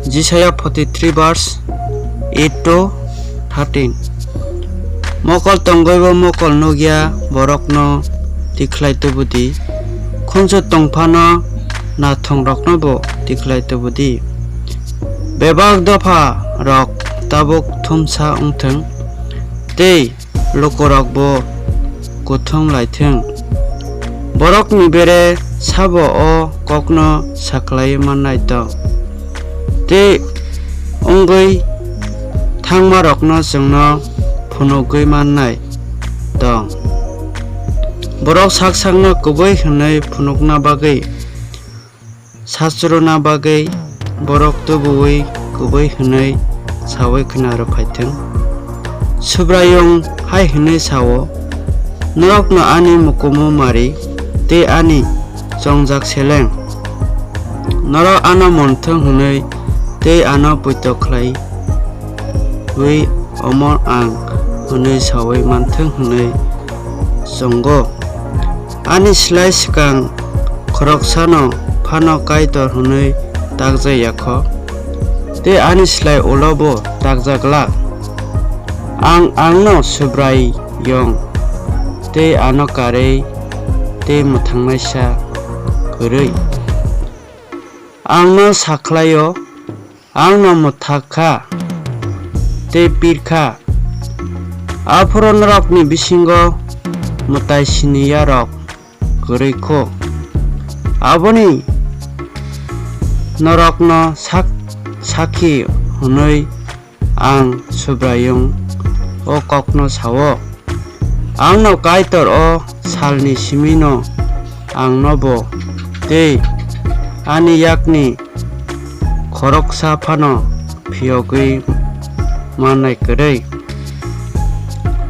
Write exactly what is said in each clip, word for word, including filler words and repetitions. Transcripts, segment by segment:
Jisaiya forty-three verse eight to thirteen. Mokol tongwibo mokol nukya borokno tikhlai tubu di, khunju tongphano nathongroknobo tikhlai tubu di. Bebak dopha rok tabuk thumsa wngthwng, tei lukurokbo kuthum laithwng. Borokni bere sabo o kokno sakhlai mannai tong, tei wngwi thangmarokno chwngno phunugwi mannai tong. Borok sak sakno kubui hwnwi phunukna bagwi, sachruna bagwi borok tubuwi kubui hwnwi saui khna rw phaithwng. Subraiyung hai hwnwi sao, "Norokno ani mukumu mari tei ani chongjak seleng. Norok ano monthwng hwnwi tei ano poito khlai wi omo ang hwnwi saui manthwng hwnwi chongo. Ani slai swkang khoroksano phano Kaitor hwnwi takjak ya kho, tei ani slai ulobo takjak glak. Ang angno Subraiyung, tei ano karwi tei mwthangnaisa kwrwi. Ang no sakhlai-o, ang no mwthak kha tei pir kha. Aphuru norokni bisingo mwtai sini yarok kwrwi kho. Aboni norokno sak-, sakhi hwnwi ang Subraiyung o kokno sao. Ang no Kaitor o salni simi'-no ang nobo tei ani yakni khoroksa phano phiyogwi mannai kwrwi.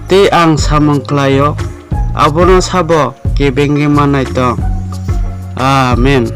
Tei ang samung khlai-o, abono sabo kebengwi mannai tong. Amen.